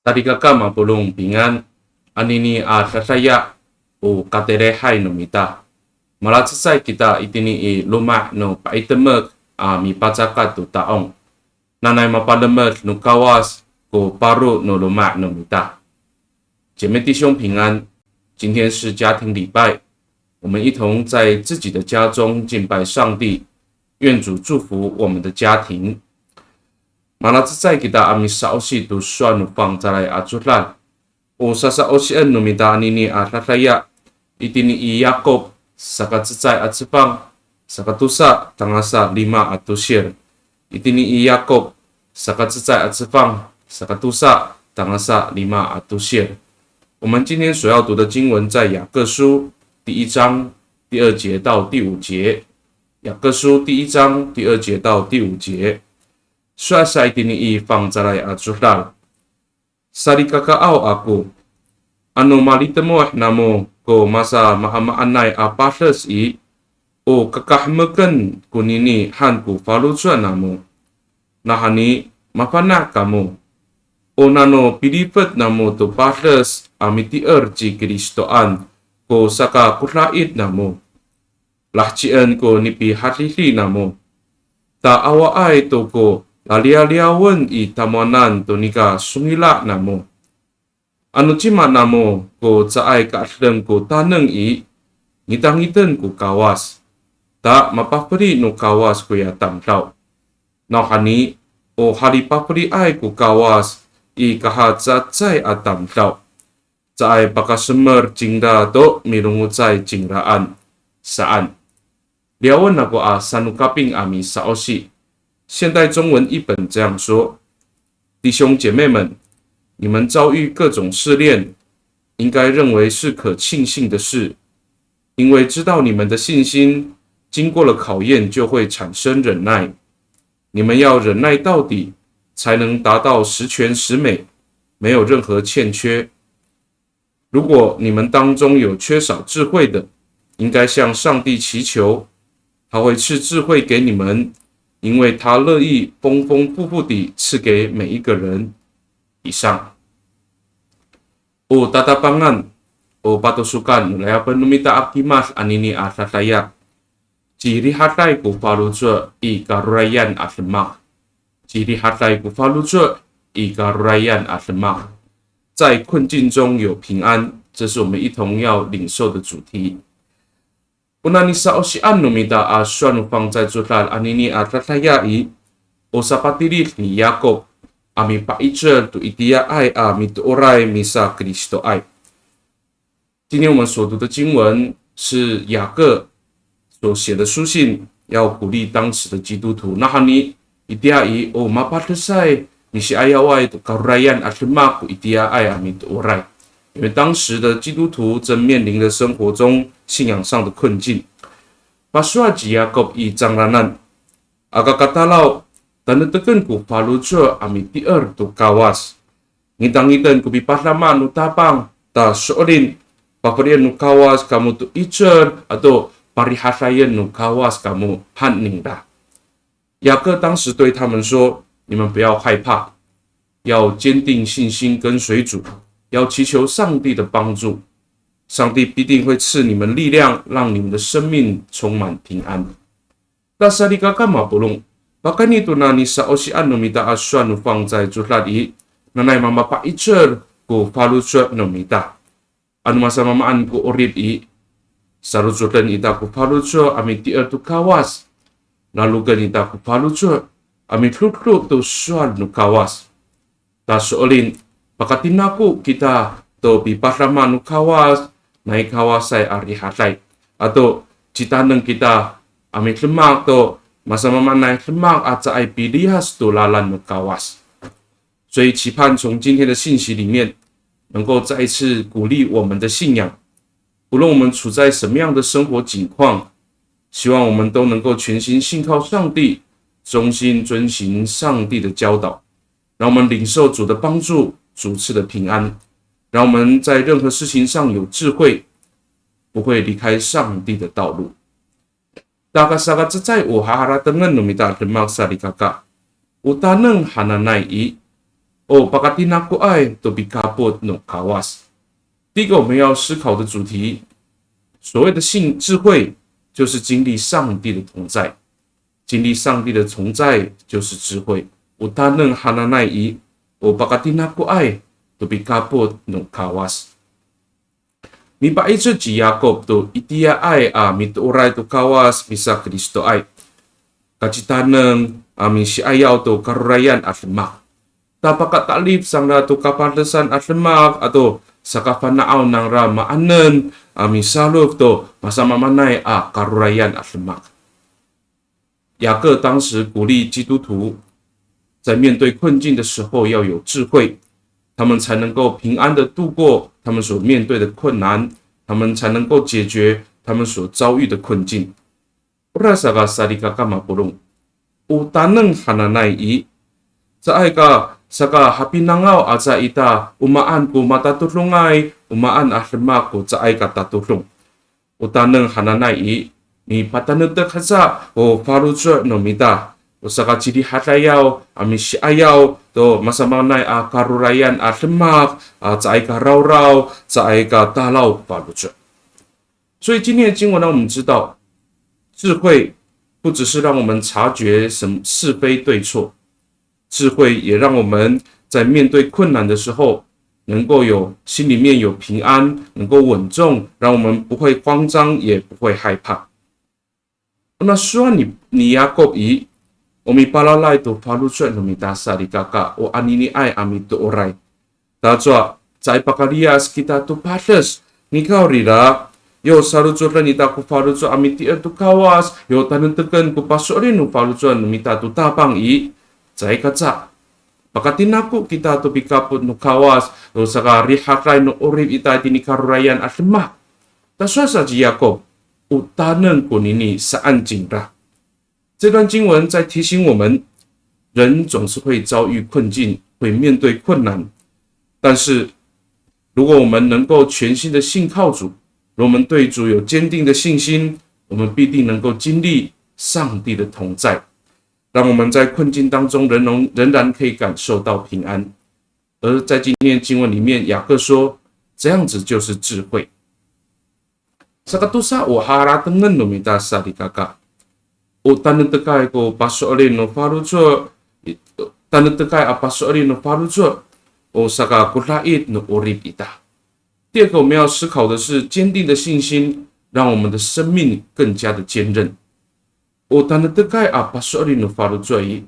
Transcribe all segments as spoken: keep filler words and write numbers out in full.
Salikaka mapolong pingan, anini a dadaya o katelehay no mita. Malacecay kita itini i loma' no pa'itemek a mipacakat to taong. Nanay mapalemed no Kawas ko paro no loma' no mita. 姐妹弟兄平安，今天是家庭礼拜，我们一同在自己的家中敬拜上帝，愿主祝福我们的家庭。Malacecay kita a misa'osi to sowal no fangcalay a codad. O sasa'osien no mita anini a dadaya, itini i Yakop, saka cecay a cefang, saka tosa, tangasa lima a tosil. Itini i Yakop, saka cecay a cefang, saka tosa, tangasa lima a tosil. 我们今天所要读的经文在雅各书第一章第二节到第五节。雅各书第一章第二节到第五节。Sowal sa itini i fangcalay a codad. Salikakaaw ako, ano malitemoh namo ko masamaamaanay a pades i, o kakahemeken konini han ko faloco' namo. Nawhani mafana' kamo, o nano pilifet namo to pades a mitier ci Kristoan ko sakakodait namo. Lahecien ko nipihadidi namo. Ta awaay to ko laliyaliyawen i tamowanan to nika songila' namo. Ano cima namo ko caay ka'edeng ko taneng i, ngitangiten ko Kawas. Ta mapafeli no Kawas koya tamdaw. Nawhani, o halipafeliay ko Kawas i kahacecay a tamdaw. Caay pakasemer cingra to milongocay cingraan saan. Liyawen ako a sano Kaping a misa'osi. 现代中文译本这样说：弟兄姐妹们，你们遭遇各种试炼，应该认为是可庆幸的事，因为知道你们的信心经过了考验，就会产生忍耐。你们要忍耐到底，才能达到十全十美，没有任何欠缺。 如果你们当中有缺少智慧的，应该向上帝祈求，他会赐智慧给你们，因为他乐意丰丰富富地赐给每一个人。以上。O tatapangan, o patosokan, no layapen no mita a kimad anini a dadaya. Cirihaday ko faloco' i karorayan a demak. Cirihaday ko faloco' i karorayan a demak. 在困境中有平安，这是我们一同要领受的主题。O nani sa'osian no mita a sowal no fangcalay codad anini a dadaya i, o sapatilid ni Yakop a mipa'icel to itiyaay a mitooray misakristoay. 今天我们所读的经文是雅各所写的书信，要鼓励当时的基督徒。Nawhani, itiya i, o mapadesay misi'ayaway to karorayan a demak ko itiyaay a mitooray. 因为当时的基督徒正面临着生活中信仰上的困境。Pasowal ci Yakop i cangraan, aka katalaw, taneteken ko faloco' a mitier to Kawas. Ngitangiten ko pipadama no Tapang, ta so'elin, pafelien no Kawas kamo to 'icel, ato parihadayen no Kawas kamo han ningra. 雅各当时对他们说：你们不要害怕，要坚定信心跟随主，要祈求上帝的帮助，上帝必定会赐你们力量，让你们的生命充满平安。 Ta salikaka mapolong, pakayni to nani sa'osian no mita a sowal no fangcalay codad i, nanay mamapa'icel ko faloco' no mita. Ano masamaamaan ko 'orip i, sarocoden ita ko faloco' a mitier to Kawas. Laloken ita ko faloco' a midodo to sowal no Kawas. Ta so'elin, pakatinako kita to pipadama no Kawas, nai Kawasay a rihaday. Ato citaneng kita a midemak to masamaamaanay demak a caay piliyas to lalan no Kawas. 所以期盼从今天的信息里面，能够再一次鼓励我们的信仰。无论我们处在什么样的生活境况，希望我们都能够全心信靠上帝，忠心遵行上帝的教导。 让我们领受主的帮助，主赐的平安，让我们在任何事情上有智慧，不会离开上帝的道路。Takasakat cecay o haharatengen no mita a demak salikaka. O taneng hananay i, o pakatinakoay to pikapot no Kawas. 第一个我们要思考的主题，所谓的性智慧，就是经历上帝的同在。经历上帝的同在就是智慧。O taneng hananay i, o pakatinakoay to pikapot no Kawas. Mipa'icel ci Yakop to itiyaay a mitooray to Kawas misakristoay. Kacitaneng a misi'ayaw to karorayan a demak. Ta pakatalif cangra to kapadesan a demak ato sakafana'aw nangra maanen a misalof to masamaamaanay a karorayan a demak. 雅各当时鼓励基督徒，在面对困境的时候要有智慧，他们才能够平安地度过他们所面对的困难，他们才能够解决他们所遭遇的困境。Orasaka salikaka mapolong, o taneng hananay i, caay ka saka hapinangaw aca ita o maan ko matatodongay, o maan a demak ko caay ka tatodong. O taneng hananay i, mipatanektek haca o faloco' no mita, o saka cilihadayaw a misi'ayaw to masamaanay a karorayan a demak, a caay ka rawraw, caay ka talaw faloco'. 所以今天的经文让我们知道，智慧不只是让我们察觉什么是非对错，智慧也让我们在面对困难的时候，能够有心里面有平安，能够稳重，让我们不会慌张，也不会害怕。Ona sowal ni, ni Yakop i, o mipalalay to faloco' no mita salikaka, o aniniay a mitooray. Tacowa, caay pakaliyas kita to pades. Nikawrira, yo salocoden ita ko faloco' a mitier to Kawas, yo tanekteken ko paso'elin no faloco' no mita to Tapang i, caay kaca pakatinako kita to pikapot no Kawas, to sakarihaday no 'orip ita itini karorayan a demak. Tacowa sa ci Yakop, o taneng konini saan cingra. 这段经文在提醒我们，人总是会遭遇困境，会面对困难。但是，如果我们能够全心的信靠主，如果我们对主有坚定的信心，我们必定能够经历上帝的同在，让我们在困境当中仍能，仍然可以感受到平安。而在今天的经文里面，雅各说，这样子就是智慧。 Sakatosa o haratengen no mita salikaka. O tanektekay ko paso'elin no faloco', tanektekay a paso'elin no faloco', o sakakodait no 'orip ita. 第二个我们要思考的是，坚定的信心让我们的生命更加的坚韧。O tanektekay a paso'elin no faloco' i,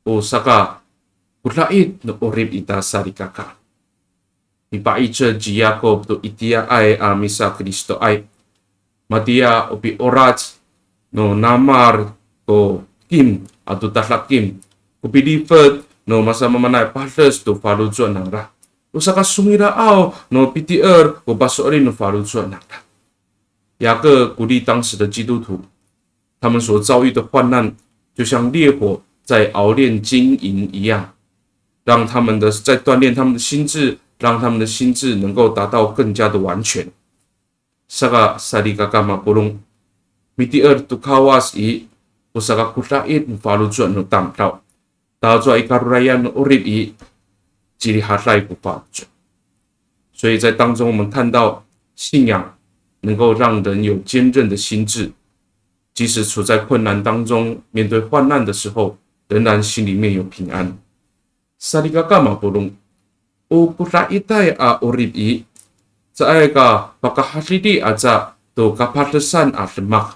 o sakakodait no 'orip ita salikaka. Mipa'icel ci Yakop to itiyaay a misakristoay. Matiya o pi'orac no namal ko kim ato tadakim, ko pilifet no masamaamaanay pades to faloco' nangra, o sakasongila'aw no pitier ko paso'elin no faloco' nangra. 雅各鼓励当时的基督徒，他们所遭遇的患难，就像烈火在熬炼金银一样，让他们的，在锻炼他们的心智，让他们的心智能够达到更加的完全。Saka salikaka mapolong, mitier to Kawas i, o sakakodait no faloco' no tamdaw. Tacowa i karorayan no 'orip i, cirihaday ko faloco'. 所以在当中我们看到信仰能够让人有坚韧的心智，即使处在困难当中，面对患难的时候，仍然心里面有平安。Salikaka mapolong, o kodaitay a 'orip i, caay ka pakahadidi aca to kapadesan a demak.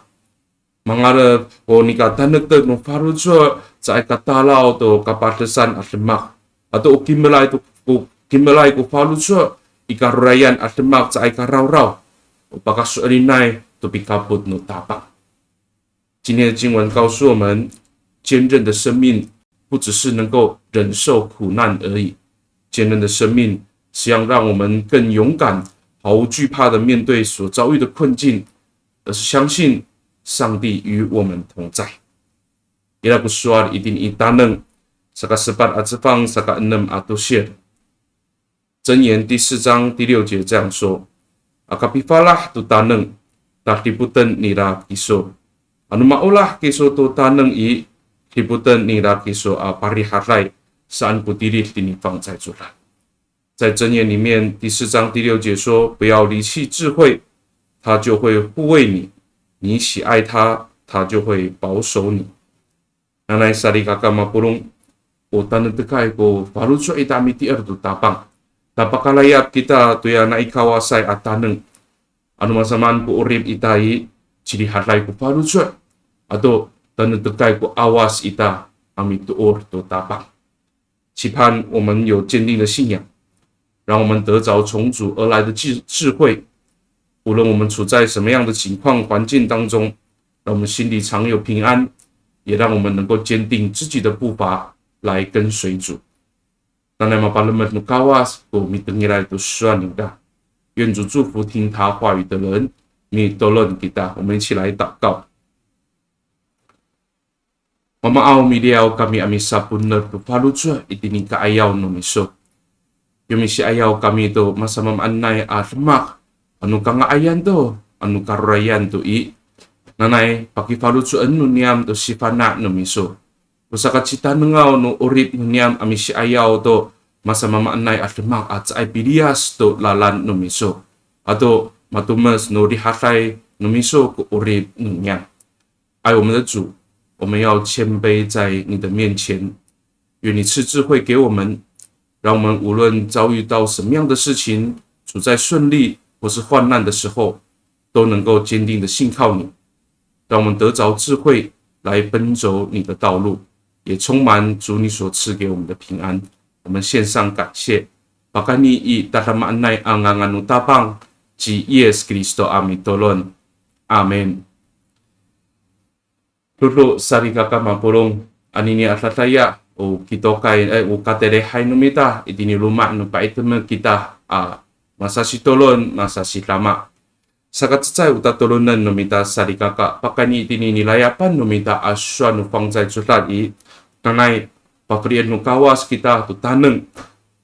Mangalef ko nika tanektek no faloco', caay ka talaw to kapadesan a demak. Ato o kimelay to, ko kimelay ko faloco' i karorayan a demak caay ka rawraw, o pakaso'elinay to pikapot no Tapang. 今天的经文告诉我们，坚韧的生命不只是能够忍受苦难而已，坚韧的生命是要让我们更勇敢、毫无惧怕地面对所遭遇的困境，而是相信上帝与我们同在。Ira ko sowal itini i Taneng, saka sepat a cefang, saka enem a tosil. 箴言第四章第六节这样说：Aka pifalah to taneng, ta dipoten nira kiso. Ano maolah kiso to taneng i, dipoten nira kiso a parihaday. saan ko tilid tini fangcalay codad. 在箴言里面第四章第六节说，不要离弃智慧，它就会护卫你；你喜爱它，它就会保守你。Nanay salikaka mapolong, o tanektekay ko faloco' ita a mitier to Tapang. Ta pakalayap kita toya nai Kawasay a taneng. Ano masamaan ko 'orip ita i, cirihaday ko faloco', ato tanektekay ko 'awas ita a mitoor to Tapang. 期盼我们有坚定的信仰，让我们得着从主而来的智智慧。无论我们处在什么样的情况环境当中，让我们心里常有平安，也让我们能够坚定自己的步伐来跟随主。Nanay mapalemed no Kawas ko mitengilay to sowal ningra. 愿主祝福听他话语的人。Mitolon kita, 我们一起来祷告。 Mamaaw, miliyaw kami a misaponer to faloco' itini ka'ayaw no miso. Yo misi'ayaw kami to masamaamaanay a demak, ano kanga'ayan to, ano karorayan to i, nanay pakifaloco'en no niyam to sifana' no miso. O sakacitanengaw no 'orip no niyam a misi'ayaw to masamaamaanay a demak a caay piliyas to lalan no miso, ato matomes no rihaday no miso ko 'orip no niyam. 爱我们的主，我们要谦卑在你的面前，愿你赐智慧给我们，让我们无论遭遇到什么样的事情，处在顺利或是患难的时候，都能够坚定的信靠你，让我们得着智慧来奔走你的道路，也充满主你所赐给我们的平安。我们献上感谢。Pakayni i tadamaanay a ngangan no Tapang ci Yis Kristo a mitolon. Amin. Dodo salikaka mapolong, anini a dadaya, o kitokay, eh, o kataylihay no mita, itini loma' no pa'itemek kita, a, masasitolon, masasidama. Sakacecay o tatolonen no mita salikaka, pakayni itini nilayapan no mita a sowal no fangcalay codad i, nanay pafelien no Kawas kita to taneng,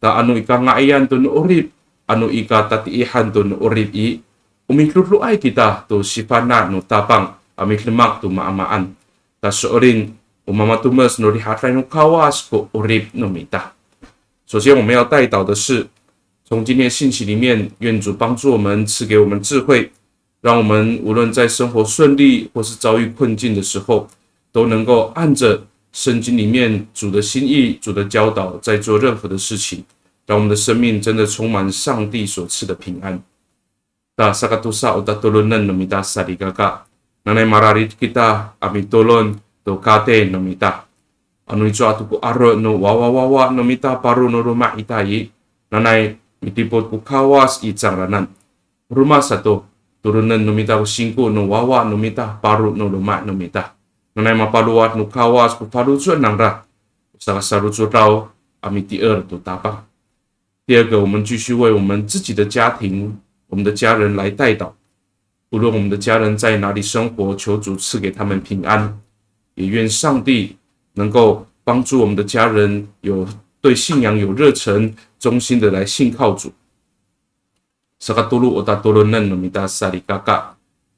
ta ano i kanga'ayan to no 'orip, ano i katatiihan to no 'orip i, o midodoay kita to sifana' no Tapang a midemak to maamaan. Ta so'elin, o mamatomes no rihaday no Kawas ko 'orip no mita. 首先我们要代祷的是，从今天信息里面，愿主帮助我们，赐给我们智慧，让我们无论在生活顺利或是遭遇困境的时候，都能够按着圣经里面主的心意、主的教导在做任何的事情，让我们的生命真的充满上帝所赐的平安。Ta sakatosa o tatolonen no mita salikaka, nanay mararid kita a mitolon to katay no mita. Ano icowa to ko aro' no wawawawa no mita paro no loma' ita i, nanay midipot ko Kawas i cangraanan. Roma sato, tolonen no mita ko singko no wawa no mita paro no loma' no mita. Nanay mapalowad no Kawas ko faloco' nangra, o sakasalocodaw a mitier to Tapang. 第二个，我们继续为我们自己的家庭、我们的家人来代祷。无论我们的家人在哪里生活，求主赐给他们平安，也愿上帝能够帮助我们的家人有对信仰有热忱、忠心的来信靠主。Sakatolo o tatolonen no mita salikaka,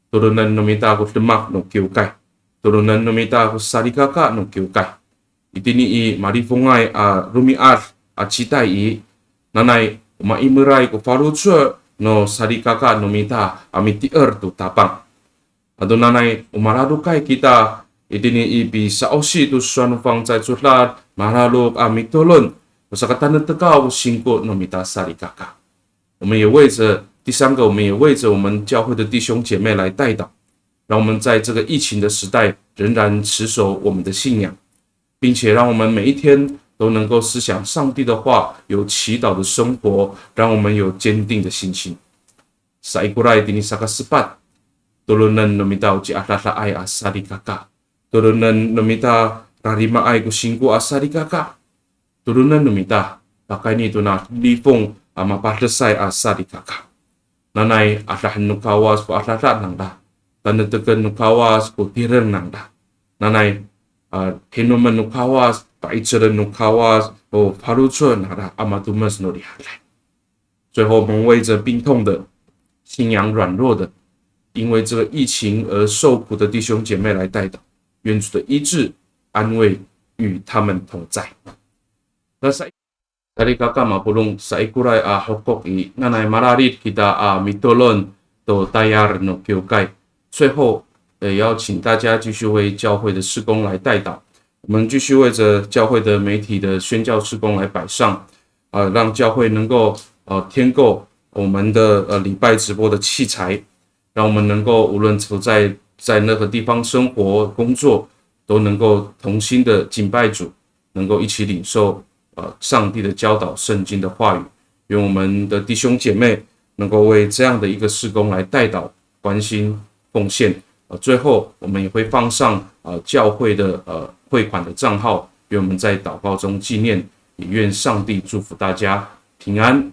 tolonen no mita ko demak no kiwkay, tolonen no mita ko salikaka no kiwkay. Itini i malifongay a romi'ad a citay i, nanay o maimeray ko faloco' no salikaka no mita a mitier to Tapang. Ato nanay o malalokay kita, itini i pisa'osi to sowal no fangcalay codad, malalok a mitolon, o sakatanetekaw ko singko no mita salikaka. 我们也为着，第三个，我们也为着我们教会的弟兄姐妹来代祷，让我们在这个疫情的时代仍然持守我们的信仰，并且让我们每一天都能够思想上帝的话，有祈祷的生活，让我们有坚定的信心。Saikoray tini sakasepat, tolonen no mita o ciadadaay a salikaka, tolonen no mita rarimaay ko singko a salikaka, tolonen no mita, pakayni tona lifong a mapadesay a salikaka. Nanay adahen no Kawas ko adada nangra, taneteken no Kawas ko tireng nangra. Nanay, a, hinomen no Kawas, pa'icelen no Kawas ko faloco' nangra a matomes no rihaday. 最后，我们为着病痛的、信仰软弱的、因为这个疫情而受苦的弟兄姐妹来代祷，愿主的医治、安慰与他们同在。Salikaka mapolong, saikoray a hokok i, nanay mararid kita a mitolon to tayal no kiwkay. 最后，也邀请大家继续为教会的事工来代祷。我们继续为着教会的媒体的宣教事工来摆上，呃，让教会能够，呃，添购我们的，呃，礼拜直播的器材，让我们能够无论处在，在任何地方生活、工作，都能够同心的敬拜主，能够一起领受，呃，上帝的教导、圣经的话语。愿我们的弟兄姐妹能够为这样的一个事工来代祷、关心、奉献。呃，最后我们也会放上，呃，教会的，呃，汇款的账号，愿我们在祷告中纪念，也愿上帝祝福大家平安。